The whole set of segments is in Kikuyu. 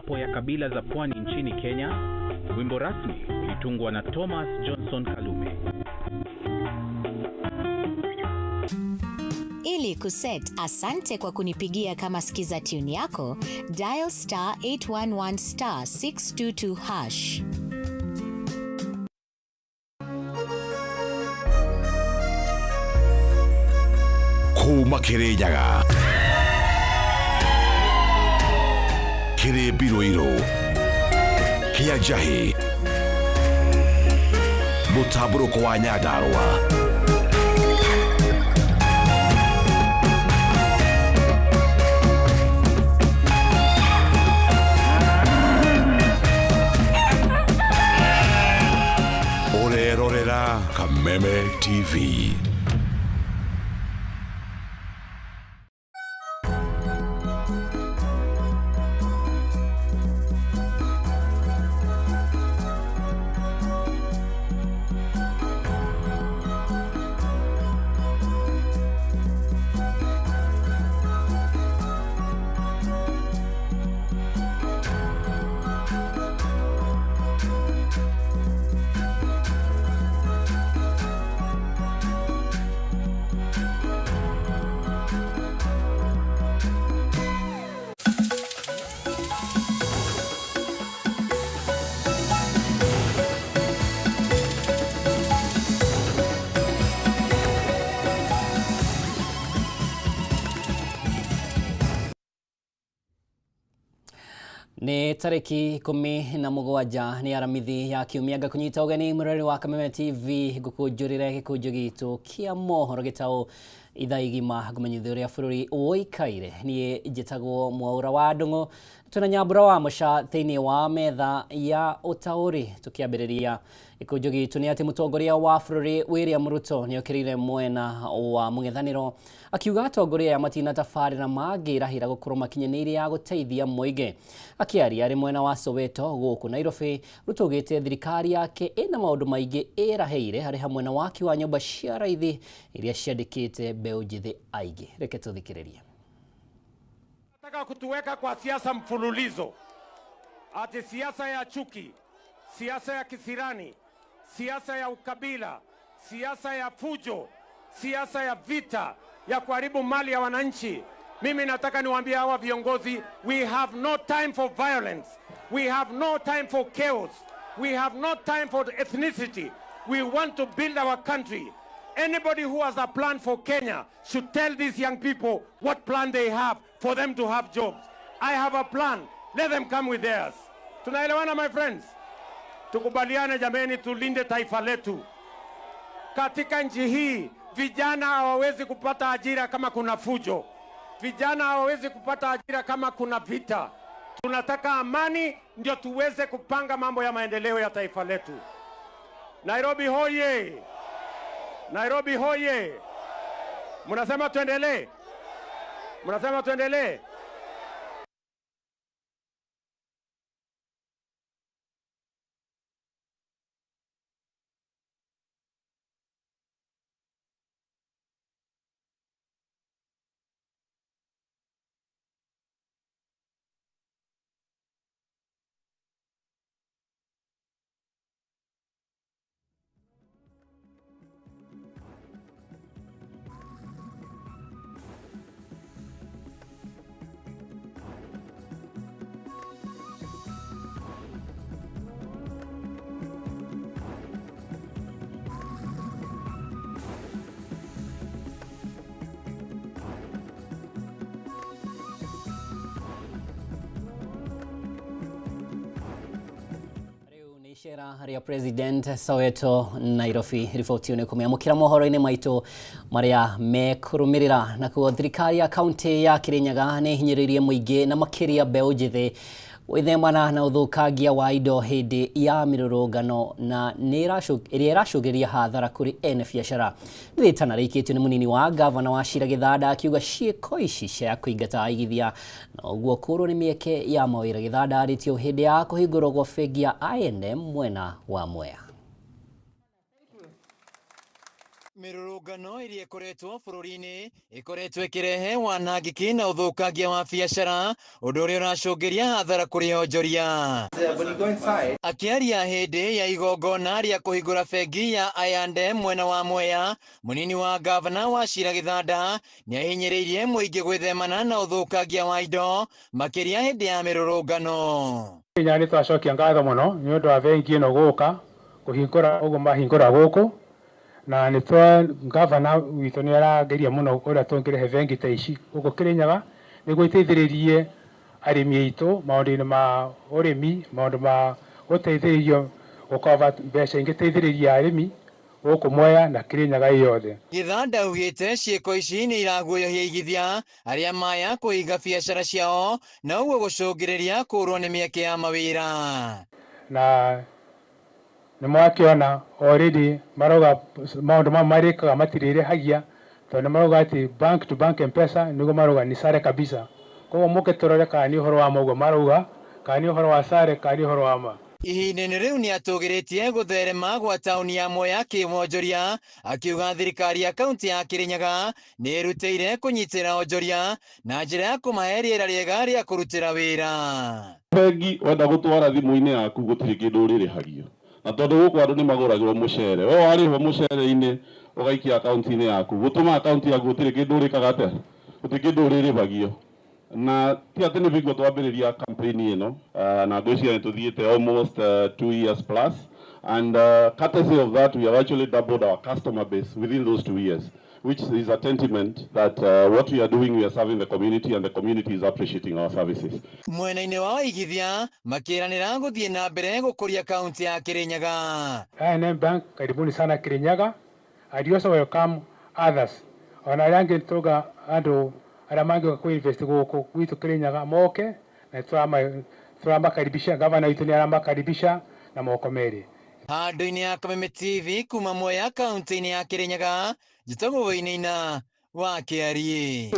mojawapo ya kabila za pwani nchini Kenya. Wimbo rasmi ulitungwa na Thomas Johnson Kalume. Ili kuset asante kwa kunipigia kama skiza tune yako, dial star 811 star 622 hash. Kuma Kirinyaga kĩrĩ mbirũirũ kĩa njahĩ mũtambũrũko wa Nyandarũa. Ũrerorera Kameme TV. Nĩ tarĩki 17 nĩ aramithi ya kiumia. Ngakũnyita ũgeni mũrori wa Kameme TV, ngũkũnjũrĩre gĩkũnjũ gitũ kĩa mohoro gĩtaũ ithaa igima, ngũmenyithia ũrĩa bũrũri ũikaire. Niĩ njĩtagwo Mwaũra wa Ndũng'ũ, twĩna Nyambura wa Mũca thĩinĩ wa metha ya ũtaũri. Tũkĩambĩrĩria gĩkũnjũ gitũ nĩ atĩ mũtongoria wa bũrũri William Ruto nĩ okĩrĩire mwena wa mũng'ethanĩro, akiuga atongoria aya matinatabarĩra mangĩrahĩra gũkorwo makinyanĩire ya gũteithia mũingĩ. Akĩaria arĩ mwena wa Soweto gũkũ Nairobi, Ruto augĩte thirikari yake ĩna maũndũ maingĩ ĩrahĩire, harĩ hamwe na waki wa nyũmba cia raithi iria ciandĩkĩte mbeũ njĩthĩ aingĩ. Reke tũthikĩrĩrie. Nataka kutuweka kwa siasa mfululizo, ati siasa ya chuki, siasa ya kisirani, siasa ya ukabila, siasa ya fujo, siasa ya vita, ya kuharibu mali ya wananchi. Mimi nataka niwaambie hawa viongozi, we have no time for violence, we have no time for chaos, we have no time for ethnicity. We want to build our country. Anybody who has a plan for Kenya should tell these young people what plan they have for them to have jobs. I have a plan. Let them come with theirs. Tunaelewana, my friends? Tukubaliane jameni, tulinde taifa letu. Katika nchi hii vijana hawawezi kupata ajira kama kuna fujo. Vijana hawawezi kupata ajira kama kuna vita. Tunataka amani ndio tuweze kupanga mambo ya maendeleo ya taifa letu. Nairobi hoye! Nairobi hoye! Mnasema tuendelee? Mnasema tuendelee? Rĩu nĩ icera rĩa President Soweto Nairobi. Riboti ĩyo nĩ kũmĩamũkĩra mohoro-inĩ maitũ marĩa mekũrũmĩrĩra. Nakuo thirikari ya kaunti ya Kirinyaga nĩ ĩhinyĩrĩirie mũingĩ na makĩria mbeũ njĩthĩ gwĩthemana na ũthũkangia wa indo hĩndĩ ya mĩrũrũngano na ĩrĩa ĩracũngĩrĩria hathara kũrĩ ene biacara. Nĩ rĩtana rĩikĩtio nĩ mũnini wa gavana wa Shira Gĩthanda, akiuga ciĩko ici cia kũingata aigithia na ũguo kũrwo nĩ mĩeke ya mawĩra. Gĩthanda arĩtio hĩndĩ ya kũhingũrwo gwa bengi ya I&M mwena wa Mwea. Mĩrũrũngano ĩrĩa ĩkoretwo bũrũri-inĩ ĩkoretwo ĩkĩrehe wanangĩki na ũthũkangia wa biacara, ũndũ ũrĩa ũracũngĩria hathara kũrĩ onjoria. Akĩaria hĩndĩ ya igongona rĩa kũhingũra bengi ya I&M mwena wa Mwea, mũnini wa gavana Wachira Gĩthanda nĩahinyĩrĩirie mũingĩ gwĩthemana na ũthũkangia wa indo makĩria hĩndĩ ya mĩrũrũngano. Kenya nĩ twacokia ngatho mũno nĩ ũndũ wa bengi ĩno gũka kũhingũra ũguo mahingũra gũkũ, na nĩ twa gavana witũ nĩ arageria mũno ũrĩa tũngĩrehe bengi ta ici gũkũ Kĩrĩnyaga nĩguo iteithĩrĩrie arĩmi aitũ maũndũ-inĩ ma ũrĩmi, maũndũ ma gũteithĩrĩrio gũkova mbeca ingĩteithĩrĩria arĩmi gũkũ Mwea na Kĩrĩnyaga yothe. Gĩthanda augĩte ciĩko ici nĩ iraguoyohia igithia arĩa maya kũhinga biacara ciao na ũguo gũcũngĩrĩria kũrwo nĩ mĩeke ya mawĩra. Na nĩ mwakĩona already marauga maũndũ mamwe marĩkaga matirĩrĩhagia tondũ nĩ marauga atĩ bank to bank M-Pesa nĩguo marauga ni sare kabisa. Koguo mũke tũrore kana nĩ ũhoro wa ma ũguo marauga, kana nĩ ũhoro wa sare, kana nĩ ũhoro wa ma. Ihinda-inĩ rĩu nĩatũgĩrĩtie gũtherema gwa taũni ya Mwea kĩwonjoria, akiuga thirikari ya kaunti ya Kĩrĩnyaga nĩ ĩrutĩire kũnyitĩra onjoria na njĩra ya kũmahe rĩera rĩega rĩa kũrutĩra wĩra. Bengi wenda gũtwara thimũ-inĩ yaku gũtirĩ kĩndũ ũrĩrĩhagio, na tondũ gũkũ andũ nĩ magũragĩrwo mũcere, we warĩhwo mũcere-inĩ ũgaikia akaunti-inĩ yaku, gũtũma akaunti yaku gũtirĩ kĩndũ ũrĩkaga atĩa, gũtirĩ kĩndũ ũrĩrĩhagio. Na ti atĩ nĩ bingo twambĩrĩria campaign ĩno, na ngwĩciria nĩ tũthiĩte almost 2 years plus, and courtesy of that we have actually doubled our customer base within those 2 years, which is a testament that what we are doing, we are serving the community and the community is appreciating our services. Mwena-inĩ wa aigithia makĩranĩra gũthiĩ na mbere gũkũria kaunti ya Kĩrĩnyaga. I&M Bank, karibuni sana Kirinyaga, and you also welcome others. Ona arĩa angĩ tuga andũ arĩa mangĩũka kũ invest gũkũ gwitũ Kirinyaga moke, na turamakaribisha. Gavana witũ nĩ aramakaribisha na moko merĩ. Handũ-inĩ ya Kameme TV kuma Mwea kaunti-inĩ ya Kĩrĩnyaga, njĩtagwo Wainaina wa Kĩariĩ.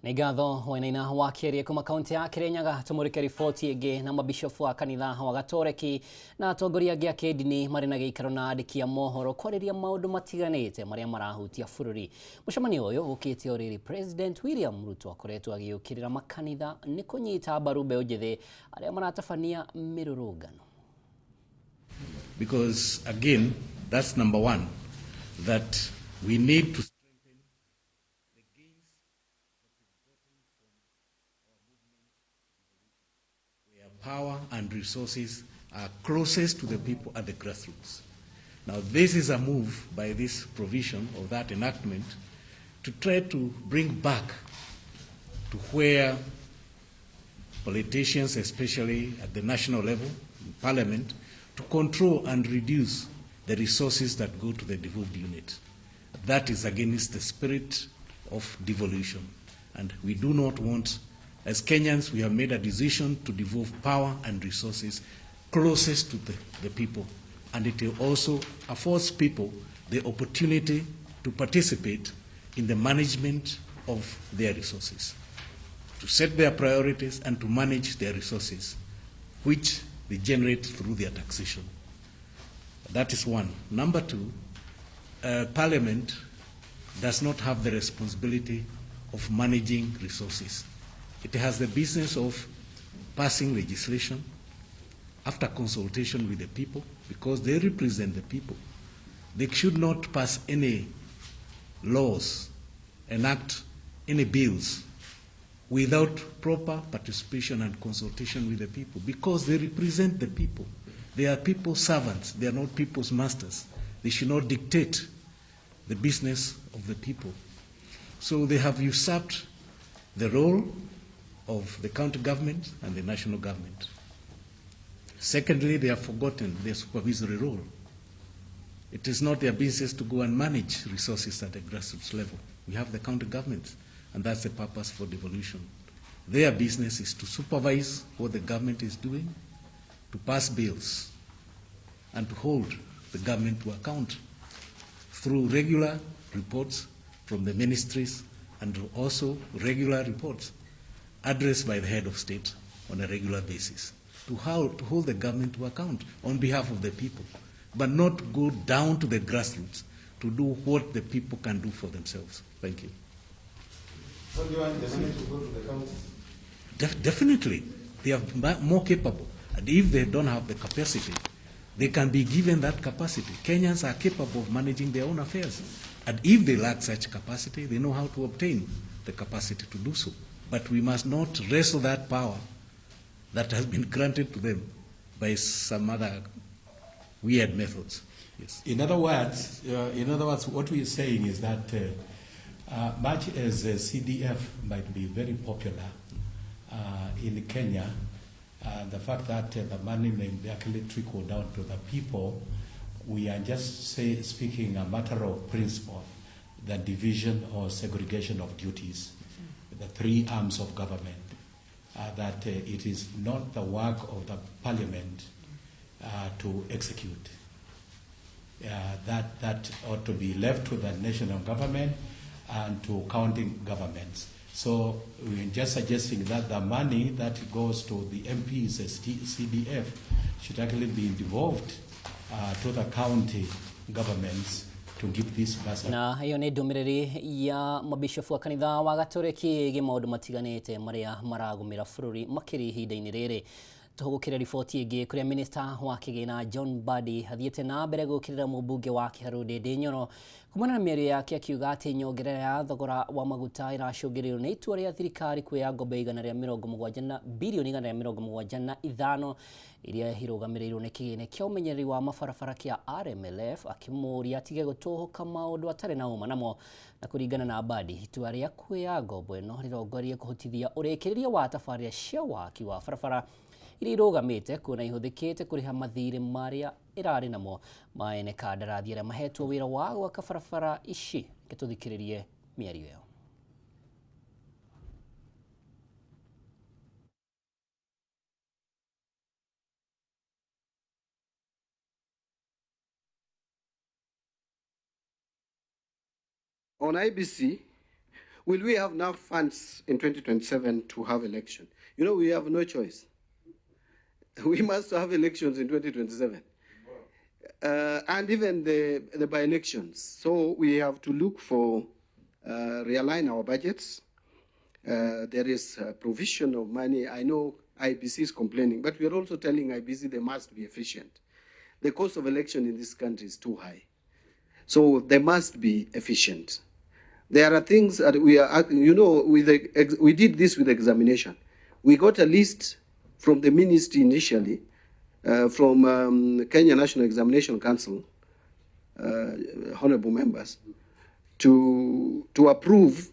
Nĩ ngatho Wainaina wa Kĩaria kuma kaunti ya Kĩrĩnyaga. Tũmũrĩke riboti ĩngĩ. Na mabishofu wa kanitha wa Gatoreki na atongoria angĩ a kĩndini marĩ na gĩikaro na andĩki a mohoro kwarĩria maũndũ matiganĩte marĩa marahutia bũrũri. Mũcemanio ũyũ ũkĩte o rĩrĩ President William Ruto akoretwo agĩũkĩrĩra makanitha nĩ kũnyita mbaru mbeũ njĩthĩ arĩa maratabania mĩrũrũngano. Because again, that's number one, that we need to strengthen the gains that we've gotten from our movement where power and resources are closest to the people at the grassroots. Now, this is a move by this provision of that enactment to try to bring back to where politicians, especially at the national level, in parliament, to control and reduce the resources that go to the devolved unit. That is against the spirit of devolution. And we do not want, as Kenyans, we have made a decision to devolve power and resources closest to the people. And it will also affords people the opportunity to participate in the management of their resources, to set their priorities and to manage their resources, which they generate through their taxation. That is one. Number two, Parliament does not have the responsibility of managing resources. It has the business of passing legislation after consultation with the people, because they represent the people. They should not pass any laws, enact any bills without proper participation and consultation with the people, because they represent the people. They are people's servants, they are not people's masters. They should not dictate the business of the people. So they have usurped the role of the county government and the national government. Secondly, they have forgotten their supervisory role. It is not their business to go and manage resources at the grassroots level. We have the county governments, and that's the purpose for devolution. Their business is to supervise what the government is doing, to pass bills, and to hold the government to account through regular reports from the ministries and also regular reports Address by the head of state on a regular basis to hold the government to account on behalf of the people, but not go down to the grassroots to do what the people can do for themselves. Thank you. So do you want the money to go to the counties? Definitely. They are more capable. And if they don't have the capacity, they can be given that capacity. Kenyans are capable of managing their own affairs. And if they lack such capacity, they know how to obtain the capacity to do so. But we must not wrestle that power that has been granted to them by some other weird methods. Yes. In other words, what we are saying is that much as CDF might be very popular in Kenya, the fact that the money may actually trickle down to the people, we are just speaking a matter of principle, the division or segregation of duties, the three arms of government, that it is not the work of the parliament to execute. That ought to be left to the national government and to county governments. So we're just suggesting that the money that goes to the MPs as CDF should actually be devolved to the county governments to give this bursary. Na iyo nĩ ndũmĩrĩri ya mabishofu wa kanitha wa Gatoreki ĩgiĩ maũndũ matiganĩte marĩa maragũmĩra bũrũri makĩria ihinda-inĩ rĩrĩ. Tũhũgũkĩre riboti ĩngĩ kũrĩa minista wa kĩgĩna John Mbadi athiĩte na mbere gũkĩrĩra mũmbunge wa Kiharu Ndindi Nyoro kumana na mĩario yake akiuga atĩ nyongerera ya thogora wa maguta ĩracũngĩrĩrio nĩ itua rĩa thirikari kuoya ngombo 170 bilioni 175 iria irũgamĩrĩirwo nĩ kĩgĩna kĩa ũmenyereri wa mabarabara kĩa RMLF, akĩmũũria atige gũtũhũka maũndũ atarĩ na ũma namo. Na kũringana na Mbadi, itua rĩa kuoya ngombo ĩno rĩrongoreirie kũhotithia ũrĩkĩrĩria wa tabarĩra cia waki wa barabara iria irũgamĩte kuona ihũthĩkĩte kũrĩha mathirĩ marĩa ĩrarĩ namo ma ene kandarathi arĩa mahetwo wĩra wa gwaka barabara ici. Reke tũthikĩrĩrie mĩario ĩyo. On IBC, will we have enough funds in 2027 to have election? You know, we have no choice. We must have elections in 2027. And even the by-elections. So we have to look for, realign our budgets. There is a provision of money. I know IBC is complaining, but we are also telling IBC they must be efficient. The cost of election in this country is too high. So they must be efficient. There are things that we are, you know, we did this with examination. We got a list from the ministry initially, from Kenya National Examination Council, honorable members, to approve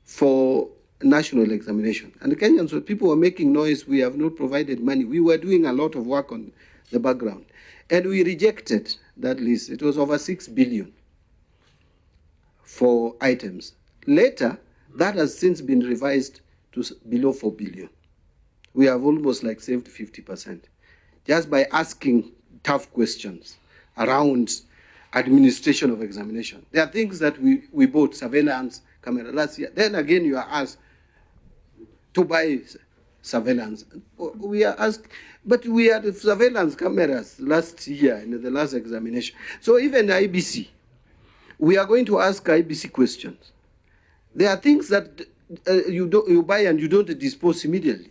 for national examination. And the Kenyans, people were making noise, we have not provided money. We were doing a lot of work on the background. And we rejected that list. It was over 6 billion for items. Later, that has since been revised to below 4 billion. We have almost like saved 50% just by asking tough questions around administration of examination. There are things that we bought, surveillance camera last year. Then again, you are asked to buy surveillance. We are asked, but we had surveillance cameras last year in the last examination. So even IBC, we are going to ask IBC questions. There are things that you buy and you don't dispose immediately.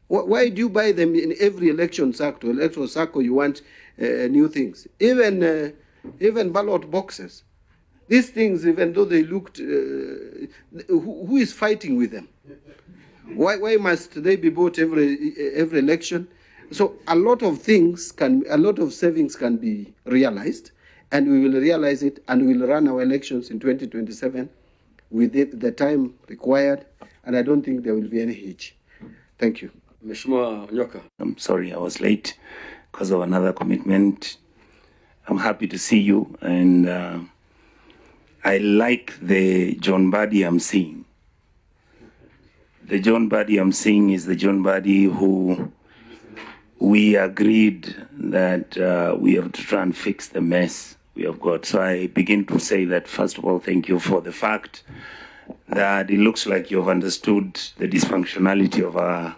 Why do you buy them in every election cycle? Electoral cycle, you want new things. Even ballot boxes. These things, even though they looked, who is fighting with them? Why must they be bought every election? So a lot of things can, a lot of savings can be realized, and we will realize it, and we will run our elections in 2027 within the time required, and I don't think there will be any hitch. Thank you. I'm sorry I was late because of another commitment. I'm happy to see you, and I like the John Mbadi I'm seeing. The John Mbadi I'm seeing is the John Mbadi who we agreed that we have to try and fix the mess we have got. So I begin to say that, first of all, thank you for the fact That it looks like you've understood the dysfunctionality of our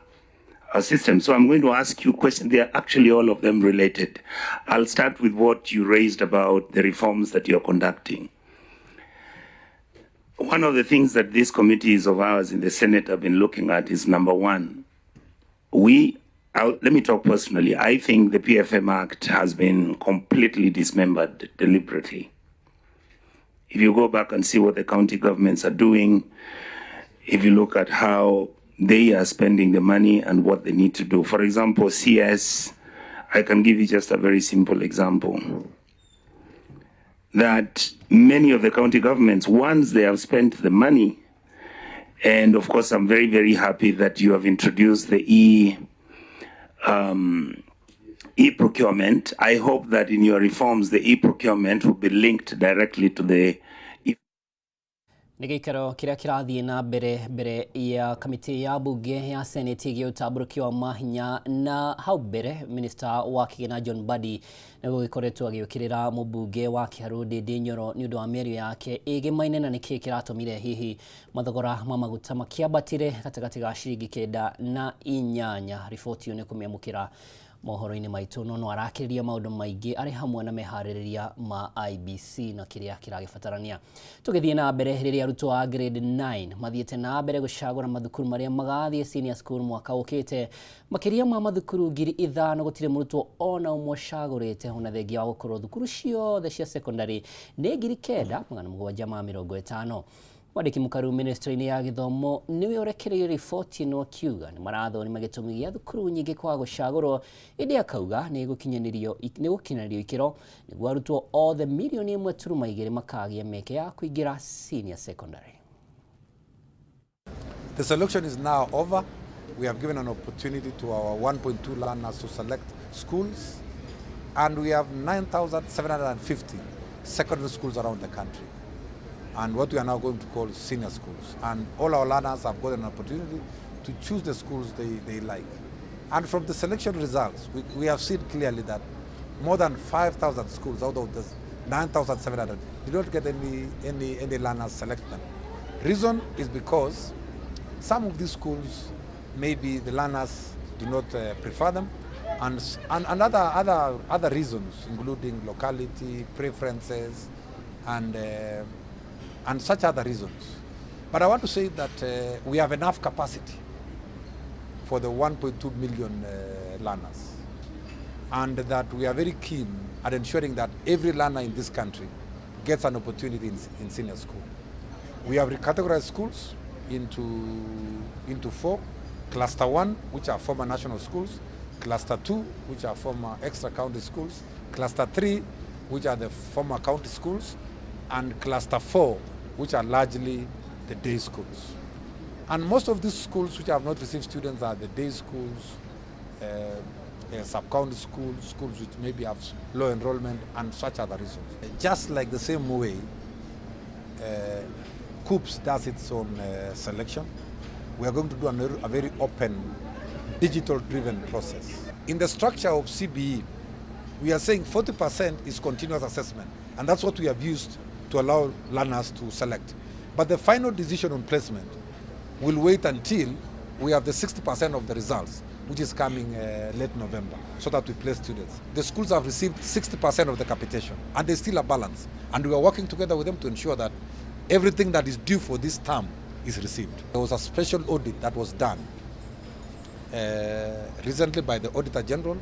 system. So I'm going to ask you questions. They are actually all of them related. I'll start with what you raised about the reforms that you're conducting. One of the things that these committees of ours in the Senate have been looking at is, number one, let me talk personally. I think the PFM Act has been completely dismembered deliberately. If you go back and see what the county governments are doing, if you look at how they are spending the money and what they need to do. For example, CS, I can give you just a very simple example. That many of the county governments, once they have spent the money, and of course I'm very, very happy that you have introduced the e-procurement. I hope that in your reforms, the e-procurement will be linked directly to the Nĩ gĩikaro kĩrĩa kĩrathiĩ na mbere mbere ya kamĩtĩ ya bunge ya Senate ĩgiĩ ũtambũrũki wa mahinya. Na hau mbere minista wa kĩgĩna John Mbadi nĩ gũgĩkoretwo agĩũkĩrĩra mũmbunge wa Kiharu Ndindi Nyoro nĩ ũndũ wa mĩario yake ĩgĩmaine. Na nĩkĩĩ kĩratũmire hihi mathogora ma maguta makĩambatire gatagatĩ ga ciringi 9 na 8? Riboti ĩyo nĩ kũmĩamũkĩra mohoro-inĩ maitũ. No no arakĩrĩria maũndũ maingĩ arĩ hamwe na meharĩrĩria ma IEBC na kĩrĩa kĩragĩbatarania. Tũgĩthiĩ na mbere, rĩrĩa arutwo a grade 9 mathiĩte na mbere gũcagũra mathukuru marĩa magathiĩ senior school mwaka ũkĩte, makĩria ma mathukuru 5,000 gũtirĩ mũrutwo ona ũmwe ũcagũrĩte, ona thengia wa gũkorwo thukuru ciothe cia secondary nĩ 9,750. Mwandĩki mũkaru ministry-inĩ ya gĩthomo nĩwe ũrekereirie riboti ĩno, akiuga nĩ marathũrima gĩtũmi gĩa thukuru nyingĩ kwaga gũcagũrwo, ĩndĩ akauga nĩ gũkinyanĩrio ikĩro nĩguo arutwo othe 1.2 mirioni makagĩa mĩeke ya kũingĩra senior secondary. The selection is now over. We have given an opportunity to our 1.2 learners to select schools, and we have 9,750 secondary schools around the country, and what we are now going to call senior schools. And all our learners have got an opportunity to choose the schools they like. And from the selection results, we have seen clearly that more than 5,000 schools out of the 9,700 did not get any learners select them. Reason is because some of these schools, maybe the learners do not prefer them, and other reasons, including locality, preferences, and such other reasons. But I want to say that we have enough capacity for the 1.2 million learners, and that we are very keen at ensuring that every learner in this country gets an opportunity in senior school. We have recategorized schools into four. Cluster 1, which are former national schools; Cluster 2, which are former extra county schools; Cluster 3, which are the former county schools; and Cluster 4, which are largely the day schools. And most of these schools which have not received students are the day schools, sub-county schools, schools which maybe have low enrollment and such other reasons. Just like the same way KUCCPS does its own selection, we are going to do a very open, digital-driven process. In the structure of CBE, we are saying 40% is continuous assessment, and that's what we have used to allow learners to select. But the final decision on placement will wait until we have the 60% of the results, which is coming late November, so that we place students. The schools have received 60% of the capitation, and there's still a balance. And we are working together with them to ensure that everything that is due for this term is received. There was a special audit that was done recently by the Auditor General,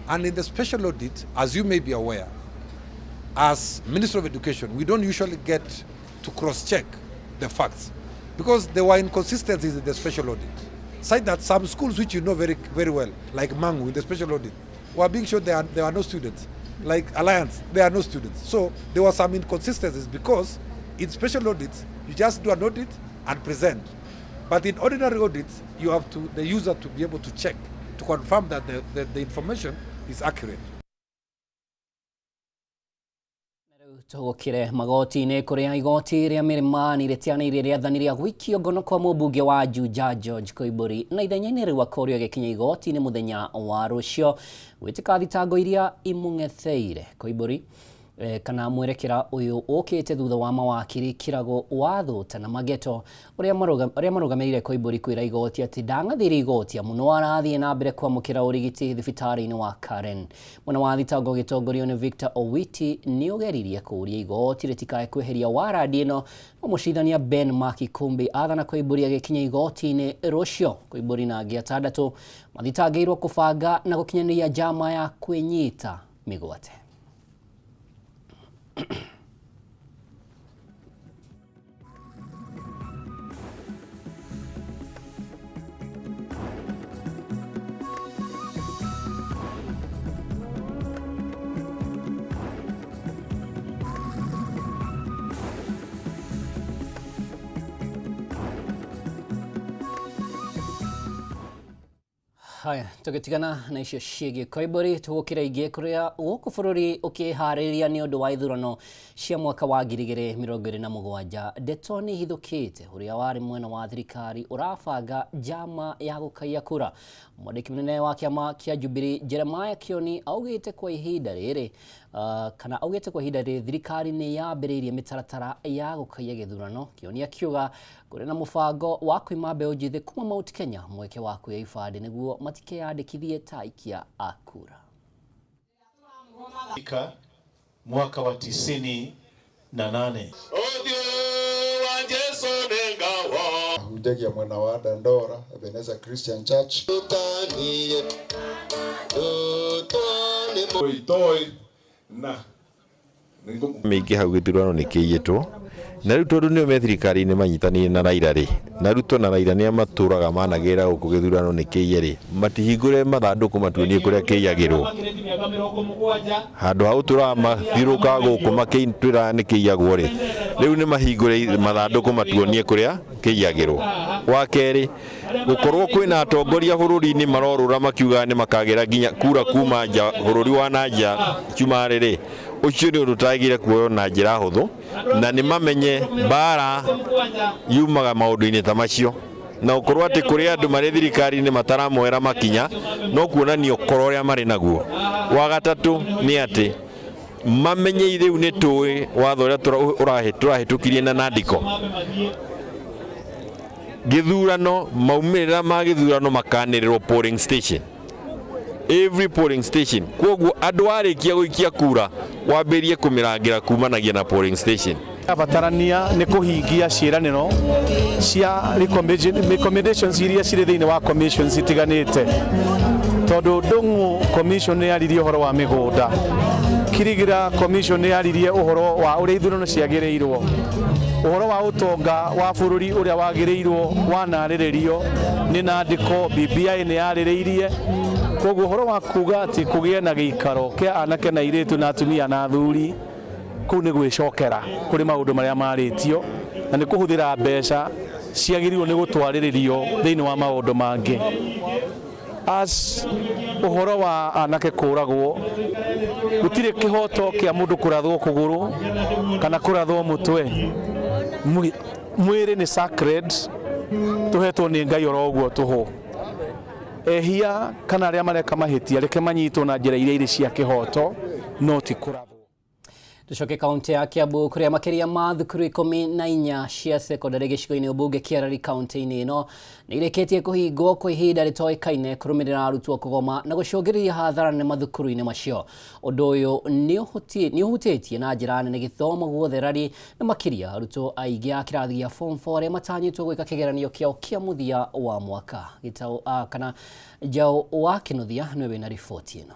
and in the special audit, as you may be aware, as Minister of Education, we don't usually get to cross-check the facts because there were inconsistencies in the special audit. Such that some schools which you know very, very well, like Mangu in the special audit, were being shown there are no students. Like Alliance, there are no students. So there were some inconsistencies because in special audits, you just do an audit and present. But in ordinary audits, you have to, the user to be able to check, to confirm that the information is accurate. Tũgũkire magoti-inĩ, kũrĩa igoti rĩa Milimani rĩtianĩirie rĩathani rĩa gũikio ngono kwa mũmbunge wa Juja George Koimbũri, na ithenya-inĩ rĩu akorio agĩkinya igoti-inĩ mũthenya wa rũcio gwĩtĩka thitango iria imũng'etheire. Koimbũri Kana mwerekera uyu ukite thutha wa mawakiri Kirago Wathuta na Mageto uria marugamĩrĩire Koimbũri kwĩra igoti atĩ ndang'athĩire igoti amu no arathiĩ na mbere kwamũkĩra ũrigiti thibitarĩ-inĩ wa Karen. Mwena wa thitango ũgĩtongorio nĩ Victor Owiti nĩ ũgeririe kũũria igoti rĩtikae kweheria warandi ĩno, no mũcirithania Ben Maki Kumbi athana Koimbũri agĩkinya igoti-inĩ rũciũ. Koimbũri na angĩ atandatũ mathitangĩirwo kũbanga na gũkinyanĩria njama ya kwĩnyita mĩgwate. Haya, tugitigana na icio ciĩgiĩ Koimbũri tũgũkĩra ingĩ kũrĩa gũkũ bũrũri ũkĩharĩrĩria nĩ ũndũ wa ithurano cia mwaka wa 2027. Ndeto nĩ ihithũkĩte ũrĩa warĩ mwena wa thirikari ũrabanga njama ya gũkaiya kura. Mwandĩki mũnene wa kĩama kĩa Jubilee Jeremiah Kioni augĩte kwa ihinda rĩrĩ kana augĩte kwa ihinda rĩrĩ thirikari nĩ yambĩrĩirie mĩtaratara ya gũkaiya gĩthurano. Kioni akiuga kũrĩ na mũbango wa kwima mbeũ njĩthĩ kuma Mount Kenya mweke wa kuoya ibandĩ nĩguo matikeyandĩkithie ta aikia a kura. Mwaka wa 98 hunjagia mwena wa Dandora Ebenezer Christian Church. Mĩingĩ hau gĩthurano nĩ kĩiyĩtwo na rĩu tondũ nĩo me thirikari-inĩ manyitanĩire na Raila rĩ, na Ruto na Raila nĩa matũraga managĩra gũkũ gĩthurano nĩ kĩiye rĩ, matihingũre mathandũkũ matuonie kũrĩa kĩiyagĩrwo. Handũ ha gũtũraga mathiũrũrũkaga gũkũ makĩtwĩraga nĩ kĩiyagwo rĩ, rĩu nĩ mahingũre mathandũkũ matuonie kũrĩa kĩiyagĩrwo. Wa kerĩ, gũkorwo kwĩna atongoria bũrũri-inĩ marorũra makiugaga nĩ makagĩra nginya kura kuma nja bũrũri wa na nja cumarĩ rĩ, ũcio nĩ ũndũ ũtagĩrĩire kuoywo na njĩra hũthũ, na nĩ mamenye mbara yumaga maũndũ-inĩ ta macio, na ũkorwo atĩ kũrĩ andũ marĩ thirikari-inĩ mataramoera makinya no kuonania ũkora ũrĩa marĩ naguo. Wa gatatũ nĩ atĩ mamenye rĩu nĩ tũĩ watho ũrĩa tũrahĩtũkirie na nandiko gĩthurano, maumĩrĩra ma gĩthurano makanĩrĩrwo polling station, every polling station. Koguo andũ arĩkia gũikia kura wambĩrĩrie kũmĩrangĩra kumanagia na polling station. Abatarania nĩ kũhingia ciĩranĩro cia recommendations iria cirĩ thĩinĩ wa commissions itiganĩte, tondũ Ndung'u commission nĩ yaririe ũhoro wa mĩgũnda, Kirigira commission nĩ yaririe ũhoro wa ũrĩa ithurano ciagĩrĩirwo, ũhoro wa ũtonga wa bũrũri ũrĩa wagĩrĩirwo wanarĩrĩrio nĩ nandĩko, BBI nĩ yarĩrĩirie. Koguo ũhoro wa kuga atĩ kũgĩe na gĩikaro kĩa anake na airĩtu na atumia na athuri, kũu nĩ gwĩcokera kũrĩ maũndũ marĩa marĩtio na nĩ kũhũthĩra mbeca ciagĩrĩirwo nĩ gũtwarĩrĩrio thĩinĩ wa maũndũ mangĩ. As ũhoro wa anake kũragwo, gũtirĩ kĩhoto kĩa mũndũ kũrathwo kũgũrũ kana kũrathwo mũtwe. Mwĩrĩ nĩ sacred, tũhetwo nĩ Ngai oro ũguo tũhũ. Ehia kana arĩa mareka mahĩtia reke manyitwo na njĩra iria irĩ cia kĩhoto, no ti kũrathwo. Tucoke kaunti ya Kiambu kuria makiria ma thukuru 14 cia sekondari gĩcigo-inĩ ũmbunge kĩa Rari kaunti-inĩ ĩno nĩ irĩkĩtie kũhingwo kwa ihinda rĩtoĩkaine kũrũmĩrĩra arutwo kũgoma na gũcũngĩrĩria hathara nene mathukuru-inĩ macio. Ũndũ ũyũ nĩ ũhutĩtie na njĩra nene gĩthomo guothe Rari na makĩria arutwo aingĩ a kĩrathi gĩa form 4 arĩa matanyĩtwo gwĩka kĩgeranio kĩao kĩa mũthia wa mwaka. Gĩtaũ kana Njaũ wa Kĩnuthia nĩwe wĩna riboti ĩno.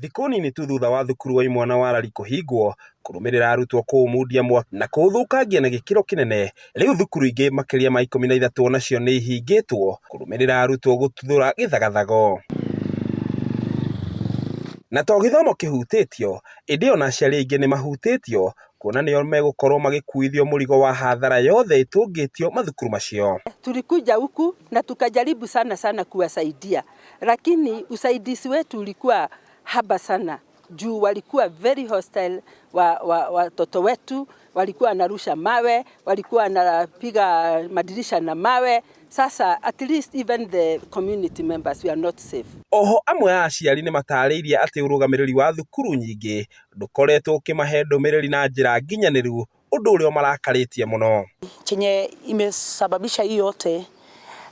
Thikũ nini tu thutha wa thukuru wa imwana wa Rari kũhingwo kũrũmĩrĩra arutwo kũũmundia mwaki na kũũthũkangia na gĩkĩro kĩnene, rĩu thukuru ingĩ makĩria ma 13 onacio nĩ ihingĩtwo kũrũmĩrĩra arutwo gũtuthũra gĩthagathago. Na to gĩthomo kĩhutĩtio, ĩndĩ ona aciari aingĩ nĩ mahutĩtio kuona nĩo megũkorwo magĩkuithio mũrigo wa hathara yothe ĩtũngĩtio mathukuru macio. Tulikuja huku na tukajaribu sana sana kuwasaidia, lakini usaidizi wetu ulikuwa haba sana juu walikuwa very hostile watoto wetu, walikuwa wanarusha mawe, walikuwa wanapiga madirisha na mawe. Sasa at least even the community members, we are not safe. Oho amwe a aciari nĩ matarĩirie atĩ ũrũgamĩrĩri wa thukuru nyingĩ ndũkoretwo ũkĩmahe ndũmĩrĩri na njĩra nginyanĩru, ũndũ ũrĩa ũmarakarĩtie mũno. Chenye imesababisha hii yote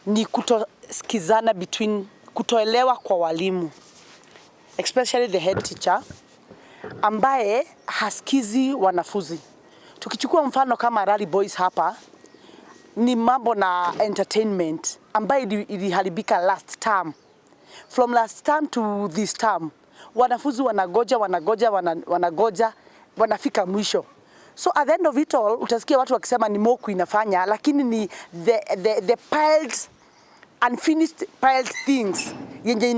ni kutosikizana between, kutoelewa kwa walimu, especially the head teacher ambaye hasikizi wanafunzi. Tukichukua mfano kama Rally Boys hapa ni mambo na entertainment ambayo iliharibika last term. From last term to this term, wanafunzi wanagoja wanagoja wanagoja wanafika mwisho. So at the end of it all utasikia watu wakisema ni moku inafanya, lakini ni the piled unfinished piled things yenye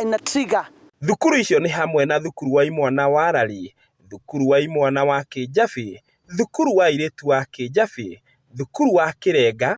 ina trigger. Thukuru icio nĩ hamwe na thukuru wa imwana wa Rari, thukuru wa imwana wa Kĩnjabi, thukuru wa airĩtu wa Kĩnjabi, thukuru wa Kĩrenga.